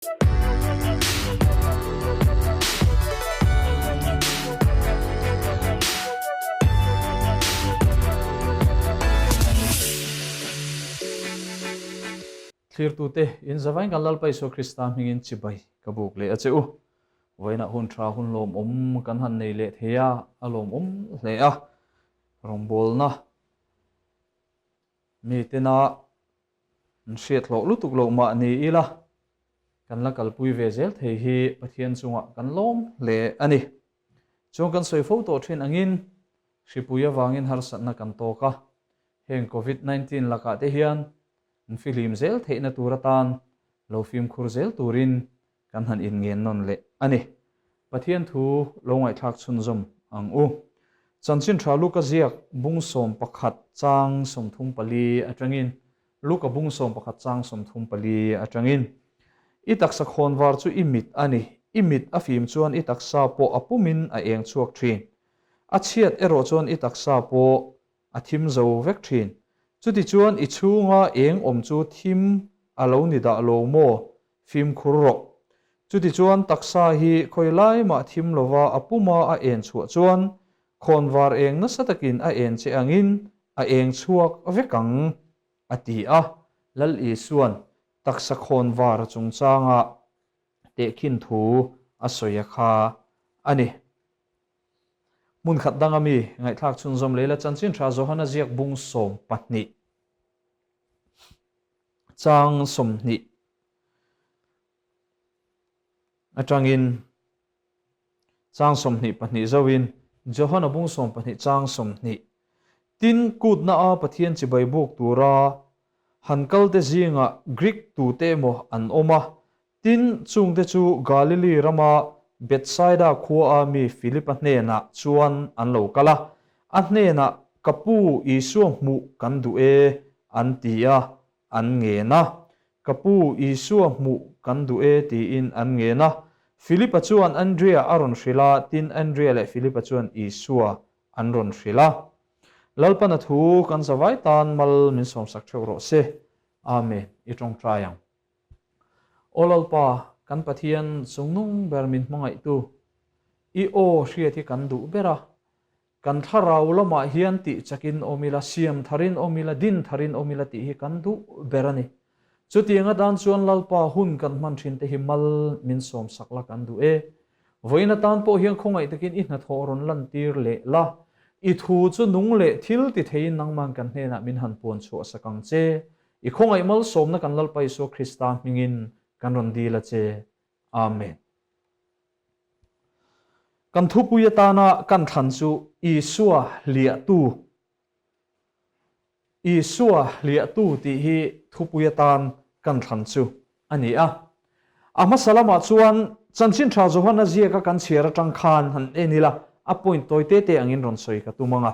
Thlirtute, in zavain kan Lalpa Isua Krista hmingin chibai ka buk leh a che u. Vawiinah hun tha hun lawmawm kan han nei leh thei a, a lawmawm hle a. Rawngbawlna mitena An hriat hlawh lutuk loh mah ni ila, kan la kalpui ve zel thei hi Pathian chungah kan lawm hle a ni. Chuan kan sawi fo tawh thin angin hripui avangin harsatna kan tawk a, heng Covid 19 lakah te hian an fihlim zel theihna tur atan lo fimkhur zel turin kan han inngen nawn leh a ni. Pathian thu lo ngaihthlak chhunzawm ang u. Chanchin tha Luka ziak bung 11 chang 34 atangin Luka bung 11 chang 34 atangin I taksa khawnvar chu i mit a ni, i mit a fim chuan i taksa pawh a pumin a eng chhuak thin. A chhiat erawh chuan i taksa pawh a thim zo vek thin. Chutichuan i chhunga eng awm chu thim a lo ni dah lo maw? Fimkhur rawh. Chutichuan taksa hi khawi lai mah thim lova a puma a en chhuah chuan khawnvar eng nasa takin a en che angin a eng chhuak vek ang, a ti a. Lal Isuan taksa khawnvar chungchanga tehkhin thu a sawi a kha a ni. Hmun khat danga mi ngaihthlak chhunzawm leh la chanchin tha Johana ziak bung 12 chang 20 atangin chang 22 zoin Johana bung 12 chang 20 tin kutna a Pathian chibai buk tura han kalte zinga Greek tute emaw an awm a Tin, chungte chu Galili rama Bethsaida khuaa mi Filipa hnenah chuan an lo kal a, a hnenah, Ka pu, Isua hmuh kan duh e, an ti a, an ngen a. Ka pu, Isua hmuh kan duh e, tiin an ngen a. Filipa chuan Andria a rawn hrilh a, tin, Andria leh Filipa chuan Isua an rawn hrilh a. Lalpana thu kan zavai tan mal min sawmsak theuh rawh se. Amen. I tawngtai ang. Aw Lalpa, kan Pathian chungnung ber min hmangaihtu, i aw hriat hi kan duh ber a. Kan thlarau lamah hian tih chakin awm ila, siam tharin awm ila, din tharin awm ila tih hi kan duh ber a ni. Chutiang atan chuan Lalpa hun kan hman thin te hi mal min sawmsak la kan duh e. Vawiin atan pawh hian khawngaih takin i hnathawh rawn lantir leh la, i thu chu nung leh thil ti theiin nangman kan hnenah min han puan chhuah sak ang che. I khawngaih malsawmna kan Lalpa Isua Krista hmingin kan rawn dil a che. Amen. Kan thupui atana kan thlan chu Isua hliahtu. Isua hliahtu tih hi thupui atan kan thlan chu a ni a. A hmasa lamah chuan Chanchin Tha Johana ziaka kan chhiar atang khan han en ila, a point tawi te te angin rawn sawi ka tum ang a.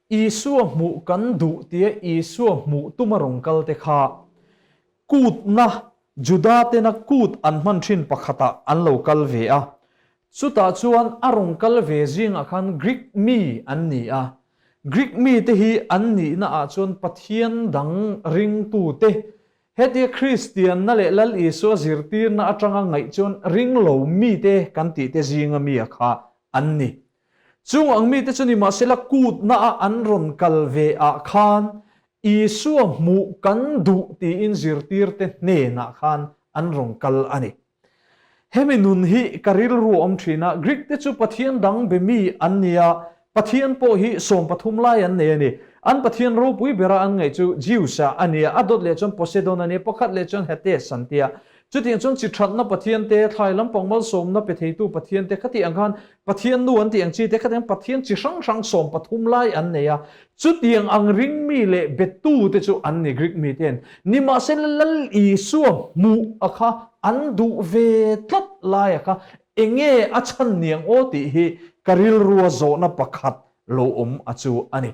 Isua hmuh kan duh tia Isua hmuh tuma rawn kal te kha kutna, Juda tena kut an hman thin pakhatah an lo kal ve a. Chutah chuan a rawn kal ve zingah khan Greek mi an ni a. Greek mite hi an nihna ah chuan Pathian dang ringtute, hetia Kristianna leh Lal Isua zirtirna atanga ngaih chuan ringlo mite kan tihte zinga mi a kha an ni. Chung ang mite chu nimahsela kutna a an rawn kal ve ah khan Isua hmuh kan duh tiin zirtirte hnenah khan an rawn kal a ni. Hemi nun hi ka rilru a awm thin a, Greek te chu Pathian dang be mi an ni a, Pathian pawh hi 13 lai an nei a ni. An Pathian ropui bera an ngaih chu Zeus-a a ni a, a dawt leh chuan Poseidon a ni a, pakhat leh chuan Hades an ti a. Chutiang chuan chi thatna Pathian te, thlai lampang malsawmna pe theitu Pathian te khati ang khan Pathian nu an tih ang chi te khati ang Pathian chi hrang hrang 13 lai an nei a. Chutiang ang ring mi leh betu te chu an ni Greek mi ten. Nimahsela Lal Isua hmuh a kha an duh ve tlat lai a kha enge a chhan niang aw tih hi ka rilrua zawhna pakhat lo awm a chu a ni.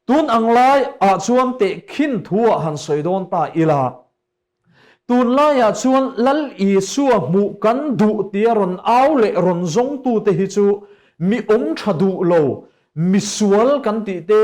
Tun ang lai ah chuan tehkhin thu ah han sawi dawn ta ila. Tunlaiah chuan Lal Isua hmuh kan duh tia rawn au leh rawn zawngtute hi chu mi awm tha duh lo, mi sual kan tih te,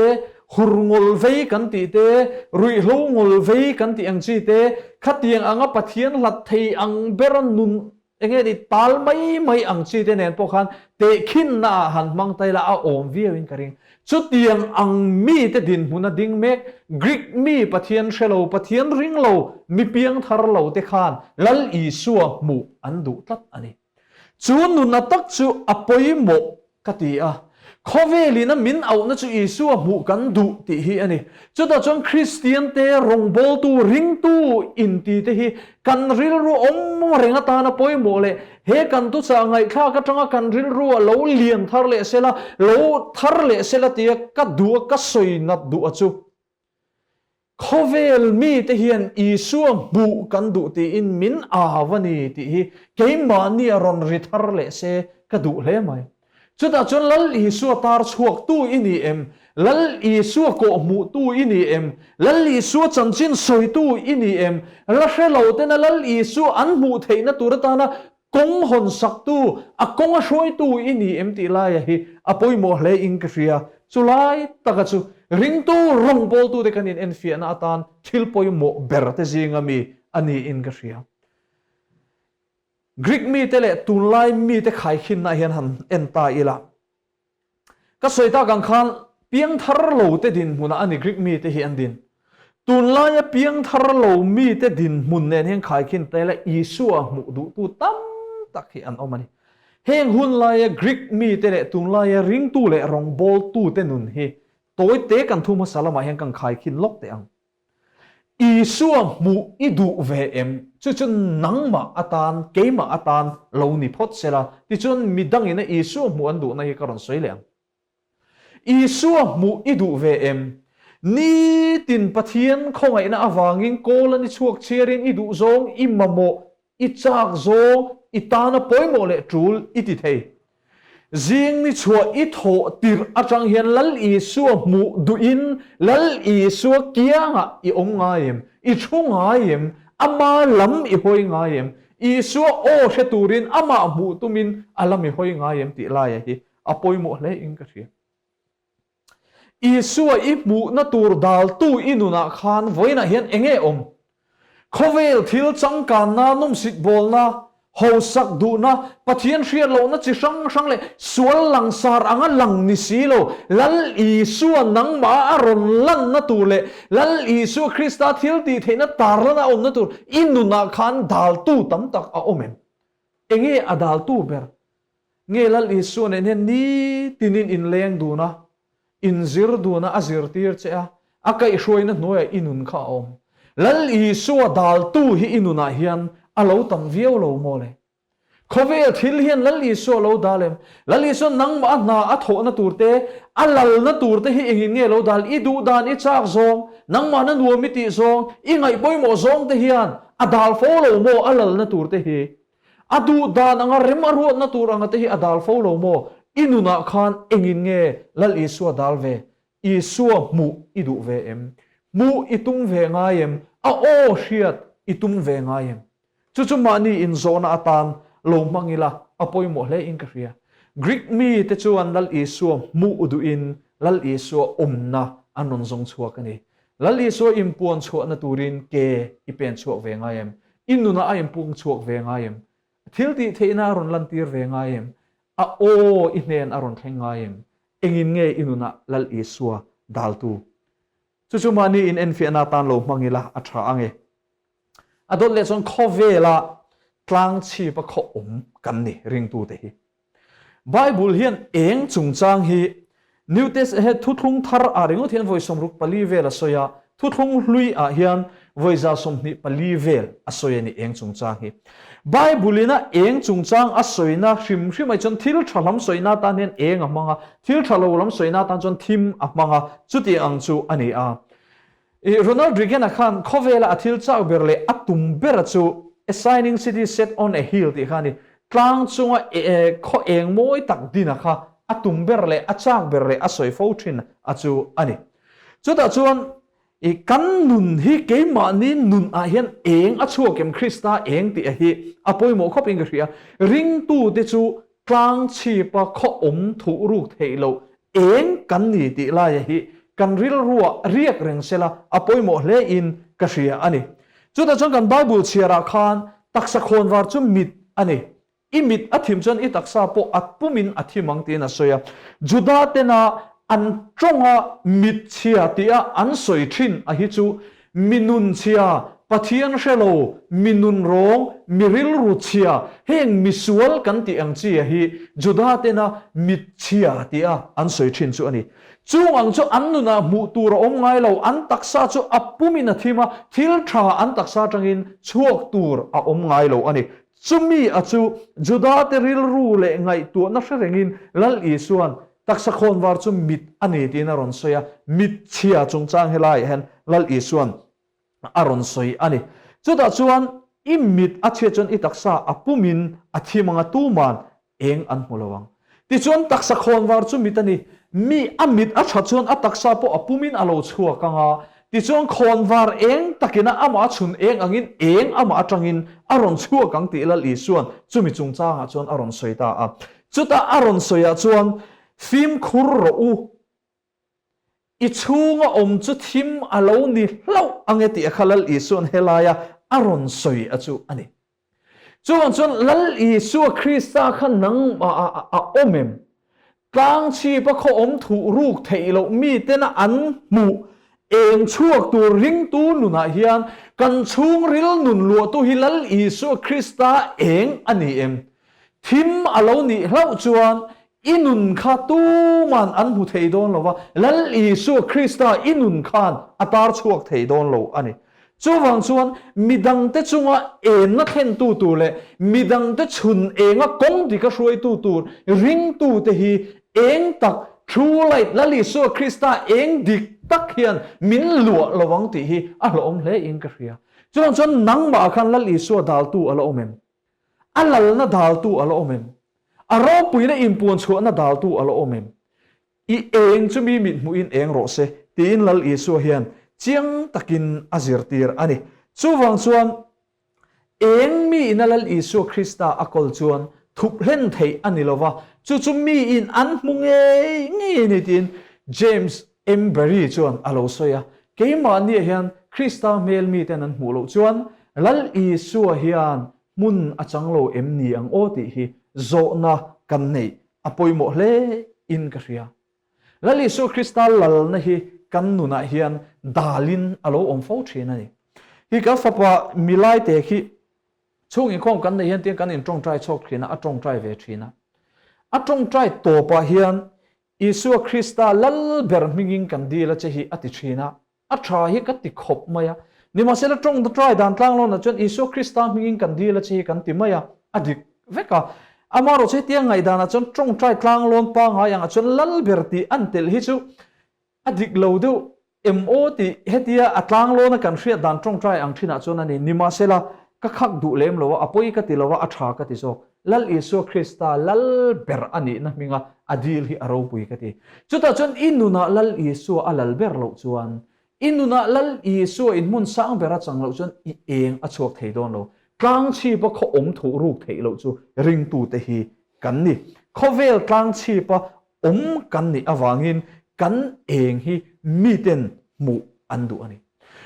Hur ngawl vei kan tih te, ruihhlo ngawl vei kan tih ang chi te, khatiang anga Pathian hlat thei ang bera nun enge ni tal mai mai ang chi te nen pawh khan tehkhinna ah han hmang ta ila a awm viau in ka ring. Chutiang ang mite dinhmun a ding mek, Greek mi Pathian hre lo, Pathian ring lo, mi piangthar lo te khan Lal Isua hmuh an duh tlat a ni. Chu nuna tak chu a pawimawh ka ti a. Khawvelin a min auhna chu Isua hmuh kan duh tih hi a ni. Chutah chuan Kristiante rawngbawltu, ringtu intite hi kan rilru awm reng atana pawimawh leh he kan tuchah ngaihthlak atanga kan rilrua lo lian thar leh sela, lo thar leh sela tia ka duh a, ka sawi nat duh a chu. Khawvel mite hian Isua hmuh kan duh tiin min au a ni tih hi keimahni a rawn ri thar leh se ka duh hle mai. Chutah chuan Lal Isua tar chhuaktu i ni em? Lal Isua kawhhmuhtu i ni em? Lal Isua chanchin sawitu i ni em? La hre lo tena Lal Isua an hmuh theihna tur atana Kawng hawn saktu, a kawng a hruaitu i ni em tih laia hi a pawimawh hle in ka hria. Chu lai taka chu ringtu rawngbawltute kan in enfiahna atan thil pawimawh ber te zinga mi a ni in ka hria. Greek mite leh tunlai mite khaikhinna hian han en ta ila. Ka sawi tak ang khan piangthar lo te dinhmunah a ni Greek mite hi an din. Tunlaia piangthar lo mite dinhmun nen hian khaikhin ta ila Isua hmuh duhtu tam tak hi an awm a ni. Heng hunlaia Greek mite leh tunlaia ringtu leh rawngbawltute nun hi tawite kan thu hmasa lamah hian kan khaikhin lawk teh ang. Isua hmuh i duh ve em? Chu chu nangmah atan, keimah atan lo ni phawt sela, tichuan midangin a Isua hmuh an duhna hi ka rawn sawi leh ang. Isua hmuh i duh ve em? Nitin Pathian khawngaihna avangin kawl a ni chhuak chhiarin i duh zawng i mamawh I chak zawng i tana pawimawh leh tul i ti thei. Zing ni chhuah i thawh tirh atang hian Lal Isua hmuh duhin Lal Isua kiangah i awm ngai em? I thu ngai em? Ama lam i hawi ngai em? Isua aw hre turin amah hmuh tumin a lam i hawi ngai em tih laia hi a pawimawh hle in ka hria. Isua i hmuhna tur daltu i nunah khan vawiinah hian eng nge awm? Khawvel thil changkanna, nawmsit bawlna, hausak duhna, Pathian hriat lohna chi hrang hrang leh sual langsar anga lang ni si lo, Lal Isua nangmah a rawn lanna tur leh Lal Isua Krista thil tih theihna tarlana awmna tur i nunah khan daltu tam tak a awm em? Enge a daltu ber? Nge Lal Isua nen hian nitinin in leng dun a, in zir dun a, a zirtir che a, a kaihhruaina hnuaiah i nun kha a awm. Lal Isua daltu hi i nunah hian a lo tam viau lo maw le? Khawvel thil hian Lal Isua a lo dal em? Lal Isua nangmah a hna a thawhna tur te, a lalna tur te hi engin nge lo dal? I duh dan, i chak zawng, nangmahna nuam i tih zawng, i ngaih pawimawh zawng te hian a dal fo lo maw a lalna tur te hi? A duh dan anga rem a ruatna tur anga te hi a dal fo lo maw? I nunah khan engin nge Lal Isua dal ve? Isua hmuh i duh ve em? Hmuh i tum ve ngai em? A aw hriat i tum ve ngai em? Chu chu mahni inzawhna atan lo hmang ila a pawimawh hle in ka hria. Greek mi te chuan Lal Isua hmuh duhin Lal Isua awmna an rawn zawng chhuak a ni. Lal Isua inpuan chhuahna turin ke i pen chhuak ve ngai em? I nunah a inpung chhuak ve ngai em? Thil tih theihna a rawn lantir ve ngai em? A aw i hnen a rawn thleng ngai em? Engin nge i nunah Lal Isua daltu? Chu chu mahni in enfiahna atan lo hmang ila a tha ang e. A dawt leh chuan khawvela tlang chhipa khaw awm kan ni ringtute hi. Bible hian eng chungchang hi New Test he thuthlung thar ah ringawt hian vawi 64 vel a sawi a, thuthlung hlui ah hian vawi 124 vel a sawi a ni eng chungchang hi. Bible in a eng chungchang a sawina hrim hrim ai chuan thil tha lam sawina atan hian eng a hmang a, thil tha lo lam sawina atan chuan thim a hmang a, chuti ang chu a ni a. I Ronald Reagan-a khan khawvela a thil chak ber leh a tum bera chu A Shining City Set on a Hill tih kha a ni. Tlang chunga khaw eng mawi tak dina kha a tum ber leh a chak ber leh a sawi fo thin a chu a ni. Chutah chuan i kan nun hi keimahni nun ah hian eng a chhuak em Krista eng tih a hi a pawimawh khawp in ka hria. Ringtute chu tlang chhipa khaw awm thuh ruk theih loh eng kan ni tih laia hi. kan rilruah riak reng sela a pawimawh hle in ka hria a ni. Chutah chuan kan Bible chhiarah khan taksa khawnvar chu mit a ni. I mit a thim chuan i taksa pawh a pumin a thim ang tiin a sawi a. Juda tena an tawnga mit chhia tia an sawi thin a hi chu mi nun chhia, Pathian hre lo, mi nun rawng, mi rilru chhia, heng mi sual kan tih ang chi a hi Juda tena mit chhia tia an sawi thin chu a ni. Chung ang chu an nunah hmuh tur a awm ngai lo, an taksa chu a pumin a thim a, thil tha an taksa atangin chhuak tur a awm ngai lo a ni. Chumi a chu Judate rilru leh ngaihtuahna hre rengin Lal Isua'n taksa khawnvar chu mit a ni tiin a rawn sawi a, mit chhia chungchang helaiah hian Lal Isua'n a rawn sawi a ni. Chutah chuan i mit a chhiat chuan i taksa a pumin a thim ang a, tuman Eng an hmu lo ang. Tichuan taksa khawnvar chu mit a ni. Mi a mit a tha chuan a taksa pawh a pumin a lo chhuak ang a. Tichuan khawnvar eng takin a amah chhun eng angin eng amah atangin a rawn chhuak ang tih Lal Isua'n chumi chungchangah chuan a rawn sawi ta a. Chutah a rawn sawiah chuan, Fimkhur rawh u. I chhunga awm chu thim a lo ni hlauh ang e tih a kha Lal Isua'n helaia a rawn sawi a chu a ni. Chuvang chuan Lal Isua Krista kha nangmah a awm em? Tlangchhipa khaw awm thuh ruk theih loh mitena an hmuh eng chhuak tur ringtu nunah hian kan chhungril nun luahtu hi Lal Isua Krista eng a ni em? Thim a lo nih hlauh chuan i nun kha tuman an hmu thei dawn lo va, Lal Isua Krista i nun khan a tar chhuak thei dawn lo a ni. Chuvang chuan midangte chunga enna thlentu tur leh midangte chhun enga kawng dika hruaitu tur ringtute hi eng tak, true light, Lal Isua Krista eng dik tak hian min luah lo ang tih hi a hlawhawm hle in ka hria. Chuvang chuan nangmah khan Lal Isua daltu a la awm em? A lalna daltu a la awm em? A ropuina inpuan chhuahna daltu a la awm em? I eng chu mi mithmuhin eng rawh se, tiin Lal Isua hian chiang takin a zirtir a ni. Chuvang chuan, eng miin a Lal Isua Krista a kawl chuan thup hlen theih a ni lo va, chu chu miin an hmu ngei ngei a ni, tiin James M. Barrie chuan a lo sawi a. Keimahniah hian Krista hmel miten an hmuh loh chuan Lal Isua hian hmun a chang lo em ni ang aw tih hi zawhna kan neih a pawimawh hle in ka hria. Lal Isua Krista lalna hi kan nunah hian dalin a lo awm fo thin a ni. Hi kan fapa milaite khi chhung inkhawm kan neih hian tiang kan intawngtai chhawk thin a, a tawngtai ve thin a. A tawngtai tawpah hian Isua Krista lal ber hmingin kan dil a che hi a ti thin a, a tha hi ka ti khawp mai a. Nimahsela tawng try dan tlang lawnah chuan Isua Krista hmingin kan dil a che hi kan ti mai a, a dik vek a. Amaherawhchu hetiang ngaihdanah chuan tawng try tlang lawn pangngai angah chuan lal ber tih an telh hi chu a dik lo deuh Em aw tih hetia a tlanglawna kan hriat dan tawngtai ang thinah chuan a ni. Nimahsela, ka khak duh lem lo a, a pawi ka ti lo a, a tha ka ti zawk. Lal Isua Krista lal ber a nihna hminga a dil hi a ropui ka ti. Chutah chuan i nunah Lal Isua a lal ber loh chuan, i nunah Lal Isua in hmun sang ber a chang loh chuan i eng a chhuak thei dawn lo. Tlangchhipa khaw awm thuh ruk theih loh chu ringtute hi kan ni. Khawvel tlangchhipa awm kan nih avangin kan eng hi miten hmuh an duh a ni.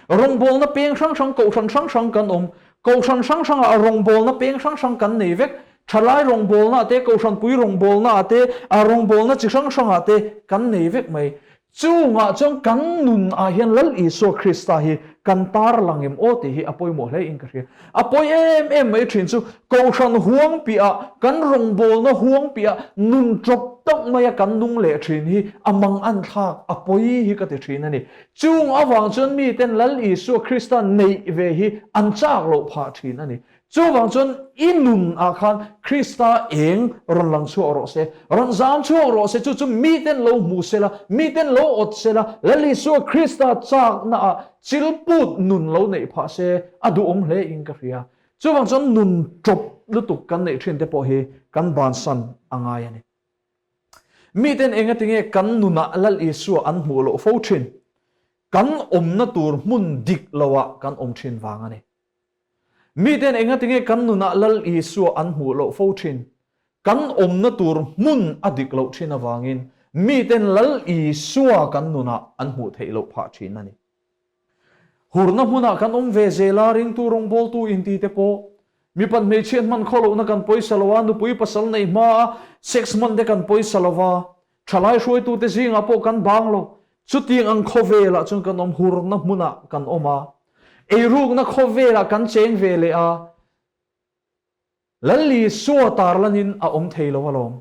Rawngbawlna peng hrang hrang, kohhran hrang hrang kan awm. Kohhran hrang hrangah rawngbawlna peng hrang hrang kan nei vek. Thalai rawngbawlnaah te, kohhranpui rawngbawlnaah te, a rawngbawlna chi hrang hrangah te kan nei vek mai. Chungah chuan kan nun ah hian Lal Isua Krista hi kan tar lang em aw tih hi a pawimawh hle in ka hria. A pawi em em mai thin chu Kohhran huang piah, kan rawngbawlna huang piah nun ṭawp tak maia kan nung leh thin hi a mang an thlak a pawi hi ka ti thin a ni. Chung avang chuan miten Lal Isua Krista neih ve hi an chak loh phah thin a ni. Chuvang chuan i nun ah khan Krista eng rawn lang chhuak rawh se, rawn zam chhuak rawh se, chu chu miten lo hmu sela, miten lo awt sela, Lal Isua Krista chakna ah chilput nun lo neih phah se a duhawm hle in ka hria. Chuvang chuan nun ṭawp lutuk kan neih ṭhin te pawh hi kan bansan a ngai a ni. Miten engatinge kan nunah Lal Isua an hmuh loh fo ṭhin? Kan awmna tur hmun dik loah kan awm ṭhin vang a ni. Miten engatinge kan nunah Lal Isua an hmuh loh fo thin? Kan awmna tur hmun a dik loh thin avangin. Miten Lal Isua kan nunah an hmuh theih loh phah thin a ni. Hurna hmunah kan awm ve zel a, ringtu rawngbawltu inti te pawh mipat hmeichhiat hman khaw lohna kan pawisa lo a, nupui pasal nei hma a sex hman te kan pawisa lo va, thalai hruaitute zingah pawh kan bang lo. Chutiang ang khawvelah chuan kan awm, hurna hmunah kan awm a, eirukna khawvelah kan cheng ve leh a, Lallisua tarlanin a awm thei lo alawm.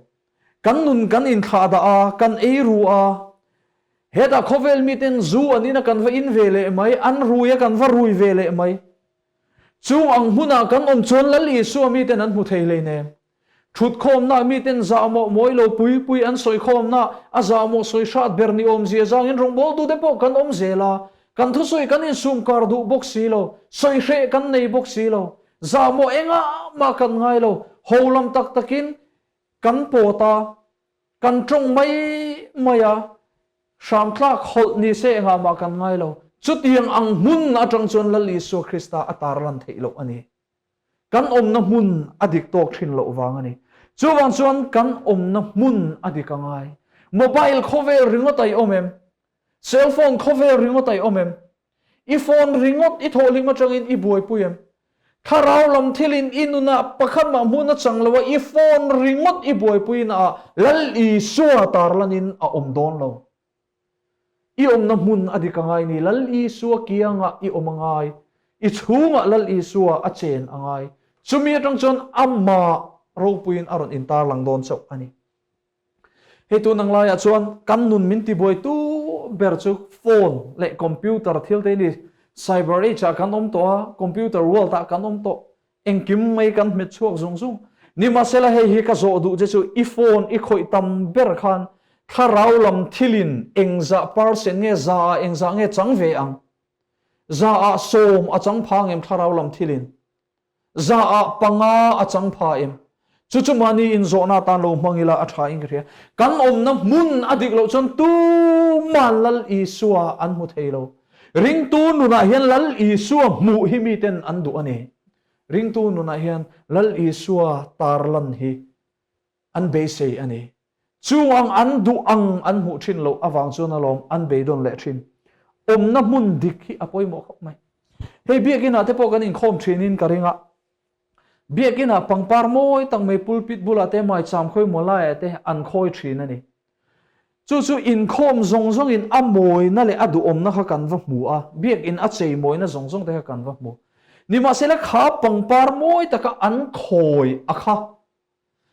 Kan nun kan inthlah dah a, kan ei ru a. Hetah khawvel miten zu an in a kan va in ve leh mai, an rui a kan va rui ve leh mai. Chung ang hmunah kan awm chuan Lalisua miten an hmu thei hleinem. Thutkhawmna miten zahmawh mawi lo pui pui an sawikhawmna a zahmawh sawi hrat ber ni awmzia zangin rawngbawltute pawh kan awm zel a, kan thusawi kan insumkar duh bawk si lo, sawi hreh kan nei bawk si lo. Zahmawh engah mah kan ngai lo, ho lam tak takin kan pawt a, kan tawng mai mai a, hramtlak hawlh ni se engah mah kan ngai lo. Chutiang ang hmun atang chuan Lal Isua Krista a tarlan theih loh a ni. Kan awmna hmun a dik tawk thin loh vang a ni. Chuvang chuan kan awmna hmun a dik a ngai. Mobile khawvel ringawt a i awm em? Cell phone khawvel ringawt a i awm em? I phone ringawt i thawhhlim atangin i buaipui em? Thlarau lam thilin i nunah pakhat mah hmun a chang lo a, i phone ringawt i buaipuina ah Lal Isua tarlanin a awm dawn lo. I awmna hmun a dik a ngai ni, Lal Isua kiangah i awm a ngai, i chhungah Lal Isua a chen a ngai. Chumi atang chuan amah ropuiin a rawn intarlang dawn chauh a ni. Hei tun ang laiah chuan kan nun min tibuaitu ber chu phone leh computer thil te a ni. Cyber age ah kan awm tawh a, computer world ah kan awm tawh. Engkim mai kan hmet chhuak zung zung. Nimahsela hei hi ka zawh duh che chu i phone i khawih tam ber khan thlarau lam thilin engzah percent nge za ah engzah nge chang ve ang? Za ah sawm a chang pha ngem thlarau lam thilin? Zaah panga a chang pha em? Chu chu mahni inzawhna atan lo hmang ila a tha in ka hria. Kan awmna hmun a dik loh chuan tuman Lal Isua an hmu thei lo. Ringtu nunah hian Lal Isua hmuh hi miten an duh a ni. Ringtu nunah hian Lal Isua tarlan hi an beisei a ni. Chung ang an duh ang an hmuh thin loh avang chuan alawm an beidawn leh thin. Awmna hmun dik hi a pawimawh khawp mai. Hei biakinah te pawh kan inkhawm thinin ka ring a. Biakinah pangpar mawi tak mai pulpit bulah te maicham khawimaw laiah te an khawi thin a ni. Chu chu inkhawm zawng zawngin a mawina leh a duhawmna kha kan va hmu a, biakin a cheimawina zawng zawng te kha kan va hmu. Nimahsela kha pangpar mawi taka an khawi a kha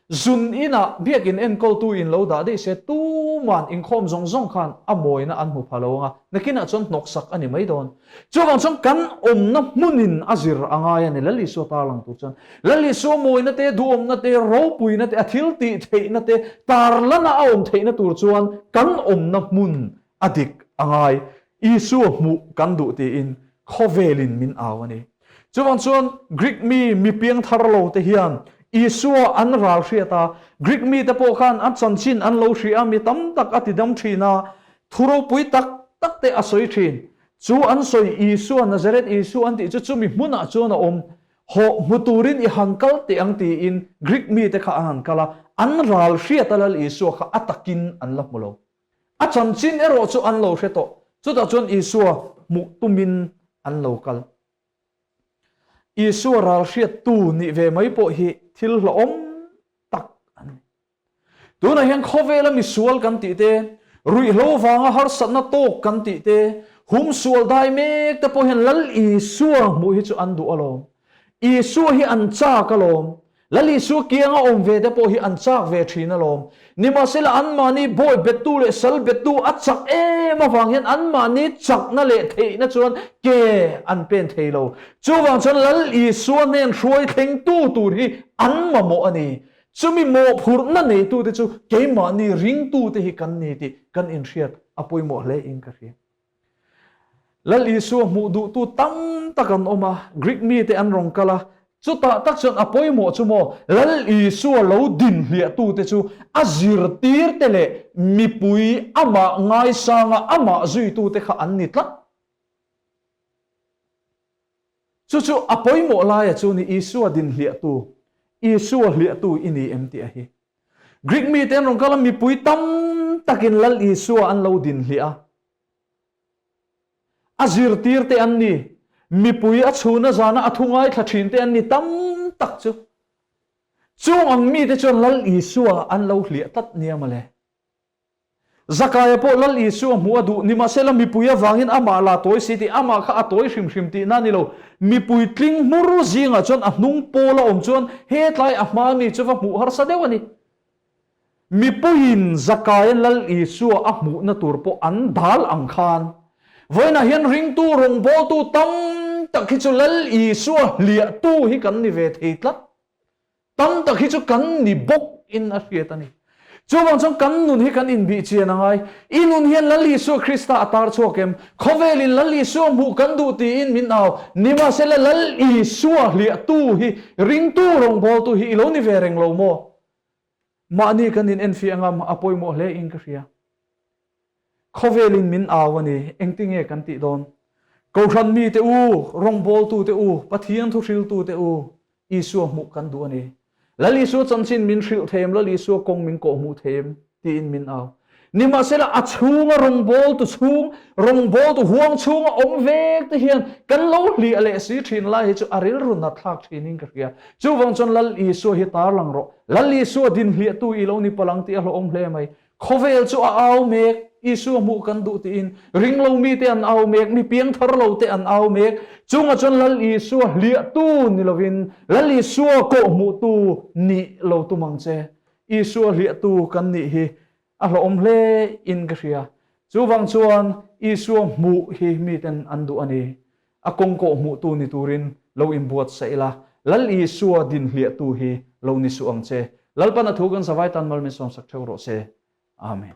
Zun inah biakin enkawltu in lo dah daih se tuman inkhawm zawng zawng khan a mawina an hmu pha lo anga nakinah chuan hnawksak a ni mai dawn. Chuvang chuan kan awmna hmunin a zir a ngai a ni Lal Isua tarlang tur chuan. Lal Isua mawina te, duhawmna te, ropuina te, a thil tih theihna te tarlana a awm theihna tur chuan kan awmna hmun a dik a ngai. Isua hmuh kan duh tiin khawvelin min au a ni. Chuvang chuan Greek mi mi piangthar lo te hian Isua an ral hriat a, Greek mite pawh khan a chanchin an lo hria a, mi tam tak a tidam thin a, thu ropui tak tak te a sawi thin. Chu an sawi Isua, Nazareth Isua an tih chu chumi hmunah chuan a awm. Hawh hmu turin i han kal teh ang tiin Greek mite kha an han kal a, an ral hriat a Lal Isua kha a takin an la hmu lo. A chanchin erawh chu an lo hre tawh. Chutah chuan Isua hmuh tumin an lo kal. Isua ral hriattu nih ve mai pawh hi thil hlauhawm tak a ni. Tunah hian khawvela misual kan tih te, ruihhlo vanga harsatna tawk kan tih te, humsual dai mek te pawh hian Lal Isua hmuh hi chu an duh alawm. Isua hi an chak alawm. Lal Isua kianga awm ve te pawh hi an chak ve thin alawm. Nimahsela anmahni bawi bettu leh sal bettu a chak em avang hian anmahni chakna leh theihna chuan ke an pen thei lo. Chuvang chuan Lal Isua hnen hruai thlengtu tur hi an mamawh a ni. Chumi mawhphurhna neitute chu keimahni ringtute hi kan ni tih kan inhriat a pawimawh hle in ka hria. Lal Isua hmuh duhtu tam tak an awm a, Greek mite an rawn kal a, chutah tak chuan a pawimawh chu maw, Lal Isua lo din hliahtute chu a zirtirte leh mipui amah ngaisanga amah zuitute kha an ni tlat. Chu chu a pawimawh laia chu ni Isua din hliahtu, Isua hliahtu i ni em tih a hi. Greek mite an rawn kal a, mipui tam takin Lal Isua an lo din hliah a. A zirtirte an ni. Mipui a chhuna zana a thu ngaithla thinte an ni tam tak chu. Chung ang mite chuan Lal Isua an lo hliah tlat nia mawle. Zakaia pawh Lal Isua hmuh a duh, nimahsela mipui avangin amah la tawi si tih, amah kha a tawi hrim hrim tihna a ni lo. Mipui tling hmur zingah chuan a hnung pawl a awm chuan hetlai a hma mi chu va hmuh harsa deuh a ni. Mipuiin Zakaia Lal Isua a hmuhna tur pawh an dal ang khan, vawiinah hian ringtu rawngbawltu tam tak hi chu Lal Isua hliahtu hi kan ni ve thei tlat. Tam tak hi chu kan ni bawk in a hriat a ni. Chuvang chuan kan nun hi kan inbih chian a ngai. I nun hian Lal Isua Krista a tar chhuak em? Khawvelin Lal Isua hmuh kan duh tiin min au. Nimahsela Lal Isua hliahtu hi, ringtu rawngbawltu hi i lo ni ve reng lo maw? Mahni kan in enfiah ngam a pawimawh hle in ka hria. Khawvelin min au a ni, engtinge kan tih dawn? Kohhran mite u, rawngbawltute u, Pathian thuhriltute u, Isua hmuh kan duh a ni. Lal Isua chanchin min hrilh thei em, Lal Isua kawng min kawh hmuh thei em? tiin min au. Nimahsela a chhunga rawngbawltu chhung, rawngbawltu huang chhunga awm vek te hian kan lo hliah leh si thin lai hi chu a rilru nat thlak thinin ka hria. Chuvang chuan Lal Isua hi tarlang rawh. Lal Isua din hliahtu i lo ni palang tih a hlawhawm hle mai. Khawvel chu a au mek, Isua hmuh kan duh tiin ringlo mite an au mek, mi piangthar lo te an au mek. Chungah chuan Lal Isua hliahtu ni lovin Lal Isua kawhhmuhtu nih lo tum ang che. Isua hliahtu kan nih hi a hlawhawm hle in ka hria. Chuvang chuan Isua hmuh hi miten an duh a ni. A kawng kawhhmuhtu ni turin lo inbuatsaih ila, Lal Isua din hliahtu hi lo ni suh ang che. Lalpan a thu kan zavai tan mal min sawmsak theuh rawh se. Amen.